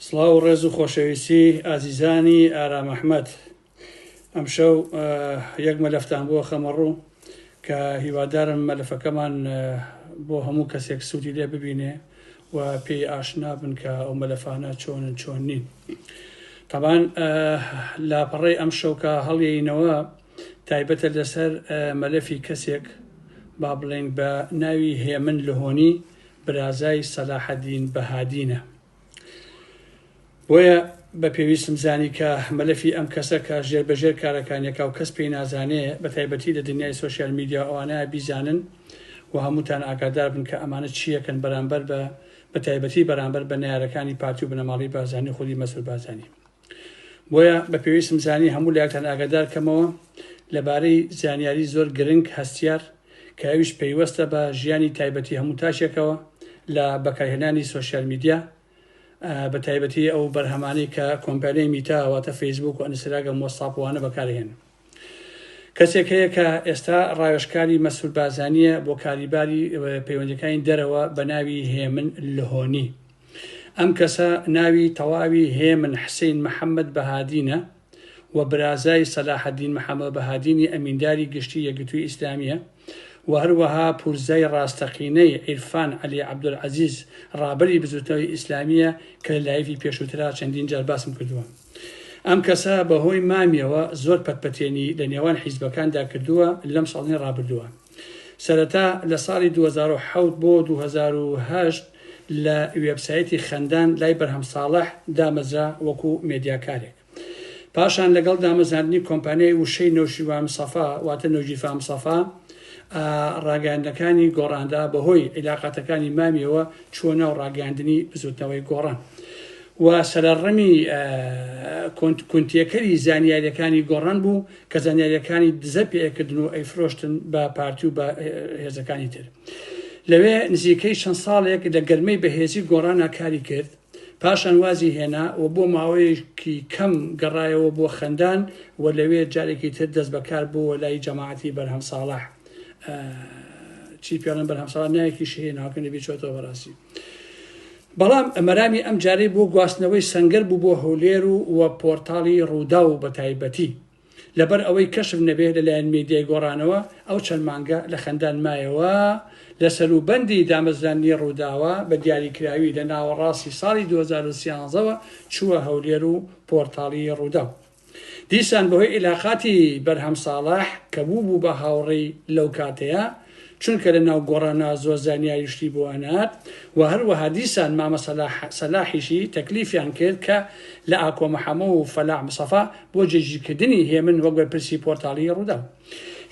سڵاو و ڕێز و خۆشەویستی ئازیزانی ئارام ئەحمەد ئەمشەو یەک مەلەفتان بۆ خەمەڕوو کە هیوادارم مەلەفەکەمان بۆ هەموو کەسێک سوودی لێ ببینێ و پێی ئاشنا بن کە ئەو مەلەفانە چۆنن چۆن نین. تەبان لاپەڕەی ئەمشەو کە هەڵیەینەوە تایبەتە لەسەر مەلەفی کەسێک با بڵێین بە ناوی هێمن لهۆنی برازای سەلاحەدین بەهادینە. بۆیە بە پێویستم زانی کە مەلەفی ئەم کەسە کە ژێر بە ژێر کارەکانیەکا و کەس پێی نازانێ بە تایبەتی لە دنیای سۆشیال میدیا و ئەوانە بیزانن و هەمووتان ئاگادار بن کە ئەمانە چیەکەن بەرامبەر بە بە تایبەتی بەرامبەر بە نەیارەکانی پارتی و بنەماڵەی بارزانی و خودی مەسرور بارزانی. بۆیە بە پێویستم زانی هەموو لایەکتان ئاگادار کەمەوە لەبارەی زانیاری زۆر گرنگ هەستیار کە ئەویش پەیوەستە بە ژیانی تایبەتی هەموو تاکێکەوە لە بەکارهێنانی سۆشیال میدیا بە تایبەتی ئەو بەرهەمانەی کە کۆمپانیای میتا واتە فەیسبوک و ئەنستراگەم وەتساپ وانە بەکارهێن. کەسێک هەیە کە ئێستا ڕاوێژکاری مەسرور بارزانییە بۆ کاریباری پەیوەندیەکانی دەرەوە بە ناوی هێمن لهۆنی. ئەم کەسە ناوی تەواوی هێمن حسین محەمەد بەهادینە و برازای سەلاحەدین محەمەد بەهادینی ئەمینداری گشتی یەکگرتووی ئیسلامییە و هەروەها پورزای ڕاستەقینەی عیرفان عەلی عەبدولعەزیز ڕابەری بزوتنەوەی ئیسلامییە کە لە لایڤی پێشووترا چەندین جار باسم کردووە. ئەم کەسە بە هۆی مامیەوە زۆر پەتپەتێنی لە نێوان حیزبەکاندا کردووە لەم ساڵانی ڕابردووە. سەرەتا لە ساڵی 2007 بۆ 2008 لە وێبسایتی خەندان لای بەرهەم ساڵح دامەزرا وەکو مێدیاکارێک. پاشان لەگەڵ دامەزراندنی کۆمپانیای وشەی نەوشیروان مستەفا واتە نەوگیرفان مستەفا ڕاگەیاندنەکانی گۆڕاندا بەهۆی عیلاقاتەکانی مامیەوە چووە ناو ڕاگەیاندنی بزوتنەوەی گۆڕان و سەرەڕمی کونتێکەری زانیاریەکانی گۆڕان بوو کە زانیاریەکانی دزە پێکردن و ئەیفرۆشتن بە پارتی و بە هێزەکانی تر. لەوێ نزیکەی چەند ساڵێک لە گەرمەی بەهێزی گۆڕانا کاری کرد، پاشان وازی هێنا و بۆ ماوەیەکی کەم گەڕایەوە بۆ خەندان و لەوێ جارێکی تر دەست بەکار بووە لای جەماعەتی بەرهەم ساڵح چی پێڵێن بەرهەم ساڵح ناوێکیش هەیە ناوەکەم لەبیر چۆتەوە بەڕاستی. بەڵام مەرامی ئەم جارەی بۆ گواستنەوەی سەنگەر بوو بۆ هەولێر و و پۆرتاڵی ڕووداو بە تایبەتی. لەبەر ئەوەی کەشف نەبێ لە لایەن مێدیای گۆڕانەوە ئەو چەند مانگە لە خەندان مایەوە لە سەروبەندی دامەزراندنی ڕووداوە بە دیاریکراوی لە ناوەڕاستی ساڵی 2013 وە چووە هەولێر و پۆرتاڵی ڕووداو. دیسان بەهۆی ئیلاقاتی بەرهەم ساڵح کە بووبوو بە هاوڕێی لەو کاتەیا، چونکە لە ناو گۆڕانا زۆر زانیاری شتی بۆ ئەنارد و هەروەها دیسان مامە سەلاح سەلاحیشی تەکلیفیان کرد کە لە ئاکۆ محەمۆ و فەلاح مستەفا بۆ جێگیرکردنی هێمن وەک بەرپرسی پۆرتاڵی ڕووداو.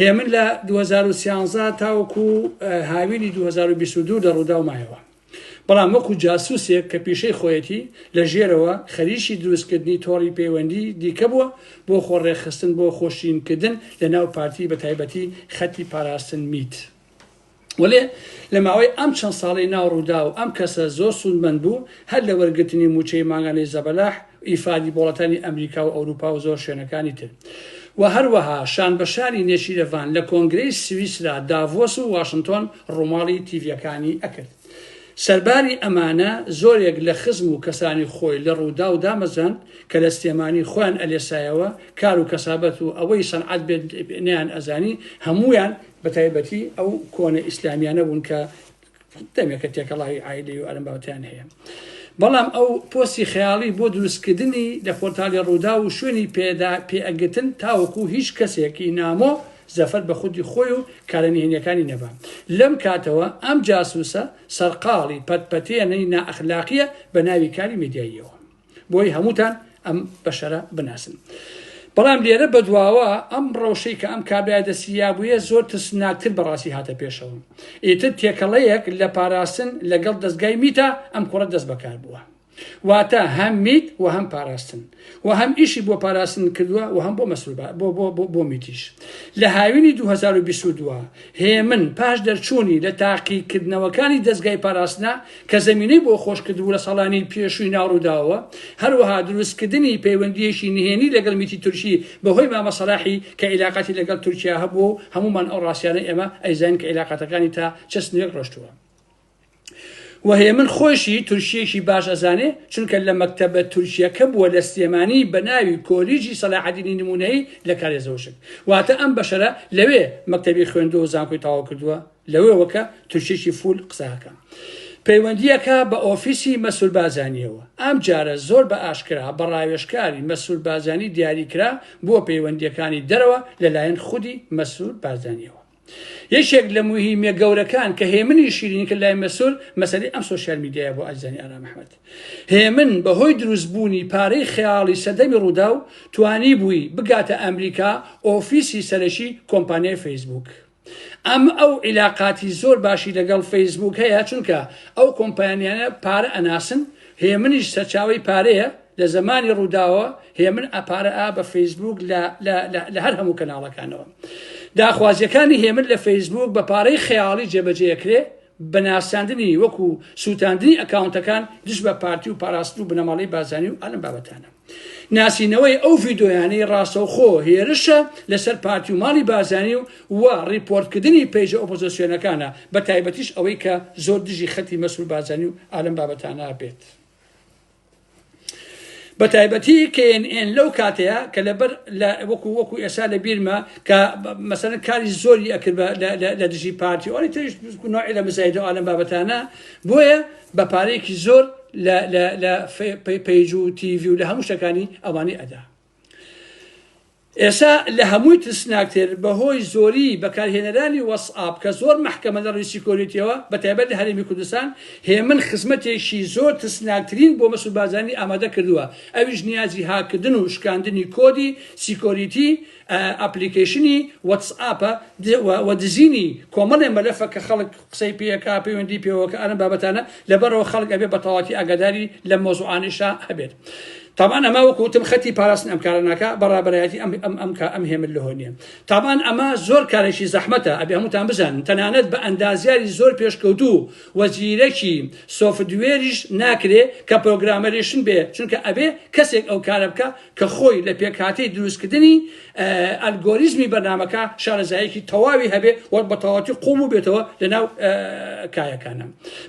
هێمن لە 2013 تاوەکو هاوینی 2022 لە ڕووداو مایەوە. بەڵام وەکو جاسوسێک کە پیشەی خۆیەتی لە ژێرەوە خەریکی دروستکردنی تۆڕی پەیوەندی دیکە بووە بۆ خۆ ڕێکخستن بۆ خۆشیرینکردن لە ناو پارتی بە تایبەتی خەتی پاراستن میت. وەلێ لە ماوەی ئەم چەند ساڵەی ناو ڕووداو ئەم کەسە زۆر سوودمەند بوو هەر لە وەرگرتنی مووچەی مانگانەی زەبەلاح ئیفادی بۆ وڵاتانی ئەمریکا و ئەوروپا و زۆر شوێنەکانی تر و هەروەها شانبەشانی نێچیرەڤان لە کۆنگرەی سویسرا داڤۆس و واشنتۆن ڕووماڵی تیڤیەکانی ئەکرد. سەرباری ئەمانە زۆرێک لە خزم و کەسانی خۆی لە ڕووداو دامەزراند کە لە سلێمانی خۆیان ئەلێسایەوە کار و کەسابەت و ئەوەی سەنعەت بێت نەیان ئەزانی هەموویان بەتایبەتی ئەو کۆنە ئیسلامیانە بوون کە دەمێکە تێکەڵاوی عایلەی و ئەرم باوتیان هەیە بەڵام ئەو پۆستی خەیاڵی بۆ دروستکردنی لە پۆرتالی ڕووداو و شوێنی پێدا پێئەگرتن تاوەکو هیچ کەسێکی نامۆ زەفەر بە خودی خۆی و کارە نهێنیەکانی نەبا لەم کاتەوە ئەم جاسوسە سەرقاڵی پەتپەتێنەی نائەخلاقیە بە ناوی کاری میدیاییەوە. بۆی هەمووتان ئەم بەشەرە بناسن. بەڵام لێرە بەدواوە ئەم ڕەوشەی کە ئەم کابرای دەستی یابوویە زۆر ترسناکتر بەڕاستی هاتە پێشەوە. ئیتر تێکەڵەیەک لە پاراستن لەگەڵ دەزگای میتا ئەم کوڕە دەست بەکار بووە. واتە هەم میت و هەم پاراستن و هەم ئیشی بۆ پاراستن کردووە و هەم بۆ مەسرور بۆ بۆ بۆ بۆ میتیش. لە هاوینی 2022 هێمن پاش دەرچوونی لە تاقیکردنەوەکانی دەزگای پاراستنا کە زەمینەی بۆ خۆش کردبوو لە ساڵانی پێشووی ناو ڕووداوەوە، هەروەها دروستکردنی پەیوەندییەکی نهێنی لەگەڵ میتی تورکی بەهۆی مامە سەلاحی کە عیلاقاتی لەگەڵ تورکیا هەبووە و هەموومان ئەو ڕاستیانەی ئێمە ئەیزانین کە عیلاقاتەکانی تا چ سنوورێک ڕۆشتووە. و هێمن خۆیشی تورکییەکی باش ئەزانێ چونکە لە مەکتەبە تورکییەکە بووە لە سلێمانی بە ناوی کۆلیجی سەلاحەدینی نموونەیی لە کارێزەوشک واتە ئەم بەشەرە لەوێ مەکتەبی خوێندووە و زانکۆی تەواو کردووە لەوێوە کە تورکییەکی full قسە ئەکا پەیوەندییەکە بە ئۆفیسی مەسرور بارزانییەوە ئەم جارە زۆر بە ئاشکرا بە ڕاوێژکاری مەسرور بارزانی دیاری کرا بۆ پەیوەندییەکانی دەرەوە لەلایەن خودی مەسرور بارزانییەوە. یەکێک لە موهیمیە گەورەکان کە هێمنی شیرینی کرد لای مەسرور مەسەلەی ئەم سۆشیال میدیایە بۆ ئازیزانی ئارام ئەحمەد. هێمن بەهۆی دروستبوونی پارەی خەیاڵی سەردەمی ڕووداو توانیبووی بگاتە ئەمریکا ئۆفیسی سەرەکی کۆمپانیای فەیسبووک. ئەم ئەو عیلاقاتی زۆر باشی لەگەڵ فەیسبووک هەیە چونکە ئەو کۆمپانیانە پارە ئەناسن هێمنیش سەرچاوەی پارەیە لە زەمانی ڕووداوە هێمن ئە پارە ئا بە فەیسبووک لە لە لە لە هەر هەموو کەناڵەکانەوە داخوازیەکانی هێمن لە فەیسبووک بە پارەی خەیاڵی جێبەجێ ئەکرێ بە ناساندنی وەکو سووتاندنی ئەکاونتەکان دژ بە پارتی و پاراستن و بنەماڵەی بارزانی و ئەلم بابەتانە. ناسینەوەی ئەو ڤیدۆیانەی ڕاستەوخۆ هێرشە لەسەر پارتی و ماڵی بارزانی و و ڕیپۆرتکردنی پەیجە ئۆپۆزۆسیۆنەکانە بە تایبەتیش ئەوەی کە زۆر دژی خەتی مەسرور بارزانی و ئالەم بابەتانە بێت. بە تایبەتی KNN لەو کاتەیە کە لەبەر لە وەکو وەکو ئێسا لە بیرمە کە مەسەلەن کاری زۆری ئەکرد بە لە دژی پارتی ئەوانی تریش نوعی لە مزایدە و ئالەم بابەتانە بۆیە بە پارەیەکی زۆر لە لە لە page و TV و لە هەموو شتەکانی ئەوانی ئەدا. ئێسا لە هەمووی ترسناکتر بەهۆی زۆری بەکارهێنەرانی وەتسئاپ کە زۆر مەحکەمە لە ڕووی security یەوە بەتایبەت لە هەرێمی کوردستان هێمن خزمەتێکی زۆر ترسناکترین بۆ مەسرور بارزانی ئامادە کردووە ئەویش نیازی هاککردن و شکاندنی کۆدی security application ی وەتسئاپە و دزینی کۆمەڵێ مەلەفە کە خەڵک قسەی پێ ئەکا پەیوەندی پێوەکە ئەم بابەتانە لەبەرەوە خەڵک ئەبێ بە تەواتی ئاگاداری لەم مەوزوعانەیشا هەبێت. تابان ئەمە وەکو وتم خەتی پاراستن ئەم کارە ناکا بە ڕابەرایەتی ئەم ئەم ئەم ئەم هێمن لەهۆ نییە. تابان ئەمە زۆر کارێکی زەحمەتە ئەبێ هەمووتان بزانن تەنانەت بە ئەندازیاری زۆر پێشکەوتوو و زیرەکی software یش ناکرێ کە programmer یشن بێ چونکە ئەبێ کەسێک ئەو کارە بکا کە خۆی لە پێکهاتەی دروستکردنی ئەلگۆریزمی بەرنامەکە شارەزایەکی تەواوی هەبێ و بە تەواوەتی قوڵ بووبێتەوە لەناو کایەکانە.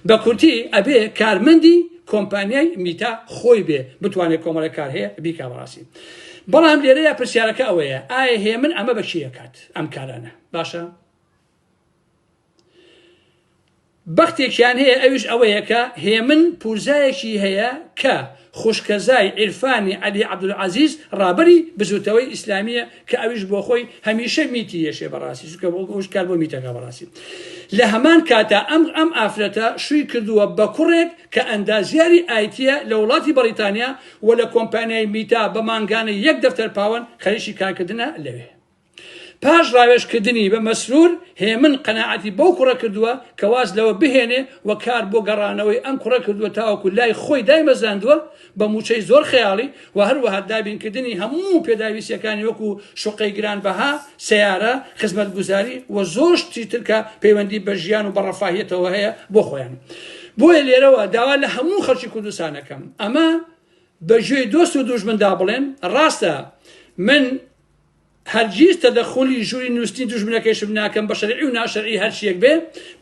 بە کورتی ئەبێ کارمەندی کۆمپانیای میتا خۆی بێ بتوانێت کۆمەڵێک کار هەیە بیکا بەڕاستی. بەڵام لێرەیا پرسیارەکە ئەوەیە ئایا هێمن ئەمە بە کێ ئەکات ئەم کارانە؟ باشە بەختێکیان هەیە ئەویش ئەوەیە کە هێمن پورزایەکی هەیە کە خوشکەزای عیرفانی عەلی عەبدولعەزیز ڕابەری بزوتەوەی ئیسلامیە کە ئەویش بۆخۆی هەمیشە میتی یەشێ بەڕاستی چونکە ئەوش کار بۆ میتەکە بەڕاستی لە هەمان کاتا ئەم ئەم ئافرەتە شووی کردووە بە کوڕێک کە ئەندازیاری IT یە لە وڵاتی بەڕیتانیا و لە کۆمپانیای میتا بە مانگانە یەک دەفتەر پاوەن خەریکی کارکردنە لەوێ. پاش ڕاوێژکردنی بە مەسرور، هێمن قەناعەتی بەو کوڕە کردووە کە واز لەوە بهێنێ و کار بۆ گەڕانەوەی ئەم کوڕە کردووە تاوەکو لای خۆی دایمەزراندووە بە مووچەی زۆر خەیاڵی و هەروەها دابینکردنی هەموو پێداویستییەکانی وەکو شوقەی گرانبەها، سەیارە، خزمەتگوزاری و زۆر شتی تر کە پەیوەندی بە ژیان و بە ڕەفاهیەتەوە هەیە بۆ خۆیان. بۆیە لێرەوە داوا لە هەموو خەڵکی کوردستان ئەکەم ئەمە بە گوێی دۆست و دوژمندا بڵێن، ڕاستە من هەرگیز تەدەخولی ژووری نووستنی دوژمنەکەیشم ناکەم بە شەرعی و ناشەرعی هەرچیەک بێ،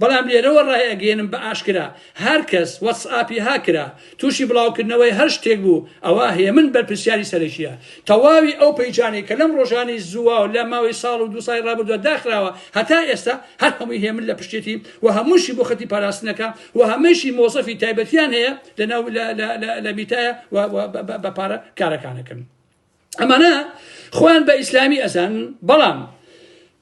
بەڵام لێرەوە ڕایئەگەیەنم بە ئاشکرا هەر کەس وەتسئاپی هاککرا تووشی بڵاوکردنەوەی هەر شتێک بوو ئەوا هێمن بەرپرسیاری سەرەکیە تەواوی ئەو پەیجانەی کە لەم ڕۆژانەی زووا و لە ماوەی ساڵ و دوو ساڵی ڕابردووە داخراوە هەتا ئێستا هەر هەمووی هێمن لە پشتێتی و هەمووشی بۆ خەتی پاراستنەکە و هەمەیشی مۆزەفی تایبەتیان هەیە لەناو لە میتایە و بە پارە کارەکانەکەن. ئەمانە خۆیان بە ئیسلامی ئەزانن بەڵام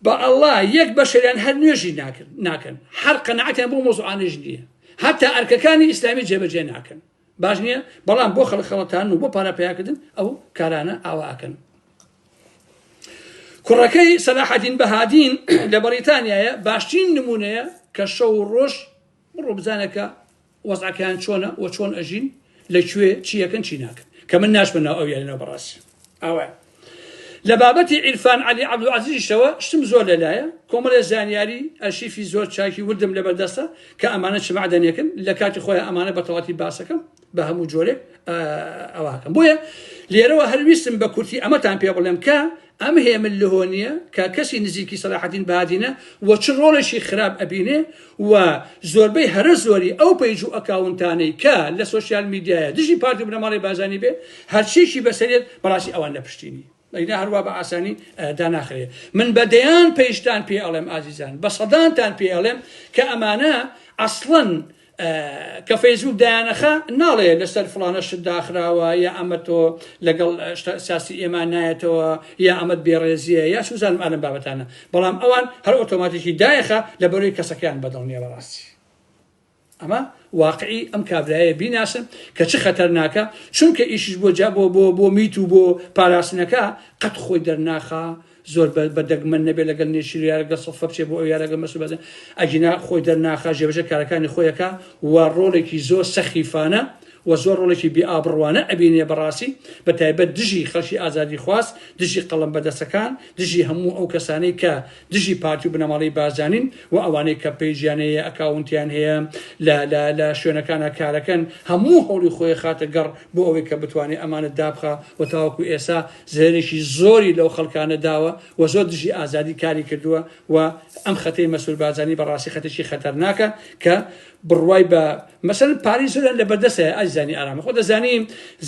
بە ئەڵڵا یەک بەشەریان هەر نوێژی ناکەن ناکەن هەر قەناعەتیان بۆ مۆزوعانەش نییە هەتا ئەرکەکانی ئیسلامی جێبەجێ ناکەن باش نییە بەڵام بۆ خەڵک خەڵەتان و بۆ پارە پیاکردن ئەو کارانە ئاوا ئەکەن کوڕەکەی سەلاحەدین بەهادین لە بەریتانیایە باشترین نمونەیە کە شەو و ڕۆژ بڕۆ بزانە کە وەزعەکەیان چۆنە و چۆن ئەژین لە کوێ چی ئەکەن چی ناکەن کە من ناچمە ناو ئەو یارینەوە بەڕاستی ئاوایە. لە بابەتی عیرفان عەلی عەبدولعەزیزیشەوە شتم زۆر لەلایە، کۆمەڵێ زانیاری ئەرشیفی زۆر چاکی وردم لەبەردەستە کە ئەمانە چ مەعدەنێکن، لە کاتی خۆیان ئەمانە بە تەواتی باسەکەم بە هەموو جۆرێک ئەوەکەم. بۆیە لێرەوە هەر ویستم بە کورتی ئەمەتان پێ بڵێم کە ئەم هێمن لهۆنییە کە کەسی نزیکی سەلاحەدین بەهادینە و چ ڕۆڵێکی خراپ ئەبینێ و زۆربەی هەرە زۆری ئەو page و account انەی کە لە social media یە دژی پارتی و بنەماڵەی بارزانی بێ هەرچیەکی بەسەرێت بەڕاستی ئەوان لە پشتینی ئەینا هەروا بە ئاسانی داناخرێ من بە دەیان page تان پێ ئەڵێم ئازیزان بە سەدانتان پێ ئەڵێم کە ئەمانە ئەسڵەن کە فەیسبوک دایانەخا ناڵێ لەسەر فڵانە شت داخراوە یا ئەمە تۆ لەگەڵ سیاسی ئێمە نایەتەوە یا ئەمەت بێڕێزیە یا سوزانم ئالم بابەتانە بەڵام ئەوان هەر ئۆتۆماتیکی دایەخا لە بەرەی کەسەکەیان بەدڵ نییە بەڕاستی ئەمە واقعی ئەم کابرایە بیناسن کە چ خەتەرناکە چونکە ئیشیش بۆ جا بۆ بۆ بۆ میت و بۆ پاراستنەکە قەت خۆی دەرناخا زۆر بە دەگمەن نەبێت لەگەڵ نێچیر یا لەگەڵ سەفە بچێت بۆ ئەو یا لەگەڵ مەسعود بارزانی ئەگینا خۆی دەرناخا جێبەجێ کارەکانی خۆیەکا و ڕۆڵێکی زۆر سەخیفانە و زۆر ڕۆڵێکی بێ ئابڕوانە ئەبینێ بەڕاستی بە تایبەت دژی خەڵکی ئازادیخواز دژی قەڵەم بەدەستەکان دژی هەموو ئەو کەسانەی کە دژی پارتی و بنەماڵەی بارزانین و ئەوانەی کە page یان هەیە account یان هەیە لە لە لە شوێنەکانە کارەکەن هەموو هەوڵی خۆی خاتە گەڕ بۆ ئەوەی کە بتوانێت ئەمانە دابخا و تاوەکو ئێسا زەرەرێکی زۆری لەو خەڵکانە داوە و زۆر دژی ئازادی کاری کردووە و ئەم خەتەی مەسرور بارزانی بەڕاستی خەتێکی خەتەرناکە کە بڕوای بە مەسەلەن پارەی زۆریان لە بەردەست هەیە ئازیزانی ئارام خۆ دەزانی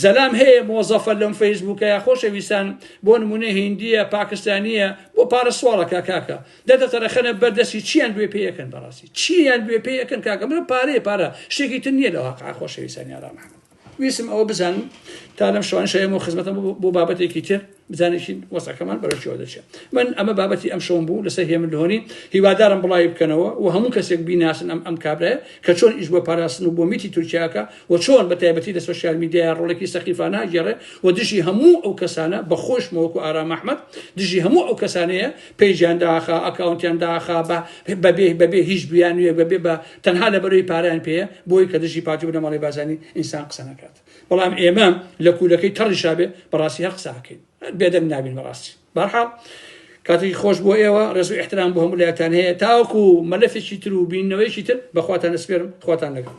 زەلام هەیە مۆزەفە لەم فەیسبووکەیە خۆشەویستان بۆ نمونە هیندیە پاکستانیە بۆ پارە سواڵەکە کاکە دە دەتەرەخەنە بەردەستی چیان بوێ پێیەکەن بەڕاستی چیان بوێ پێیەکەن کاکە من پارەیە پارە شتێکی تر نییە لە واقع خۆشەویستانی ئارام ئەحمەد ویستم ئەوە بزانم تا لەم شەوان شەیەم و خزمەتم بۆ بابەتێکی تر بزانێکی وەزعەکەمان بەرەو کوێوە دەچێت من ئەمە بابەتی ئەم شەوم بوو لەسەر هێمن لهۆنی هیوادارم بڵاوی بکەنەوە و هەموو کەسێک بیناسن ئەم ئەم کابرایە کە چۆن ئیش بۆ پاراستن و بۆ میتی تورکیاکە و چۆن بە تایبەتی لە social media ڕۆڵێکی سەخیفانە گێڕێ و دژی هەموو ئەو کەسانە بە خۆشمەوە وەکو ئارام ئەحمەد دژی هەموو ئەو کەسانەیە page یان داخا account یان داخا بە بەبێ بەبێ هیچ بیانوویەک بەبێ بە تەنها لەبەرەوەی پارەیان پێیە بۆی کە دژی پارتی و بنەماڵەی بارزانی ئینسان قسە نەکات بەڵام ئێمە لە کوولەکەی تەڕیشا بێ بەڕاستی هەر قسە ئەکەین هەر بێدەنگ نابین بەڕاستی بەرحاڵ کاتێکی خۆش بۆ ئێوە ڕێز و ئیحترام بۆ هەموو لایەکتان هەیە تاوەکو مەلەفێکی تر و بینەوەیەکی تر بەخواتان ئەسپێرم خواتان لەگەڵ.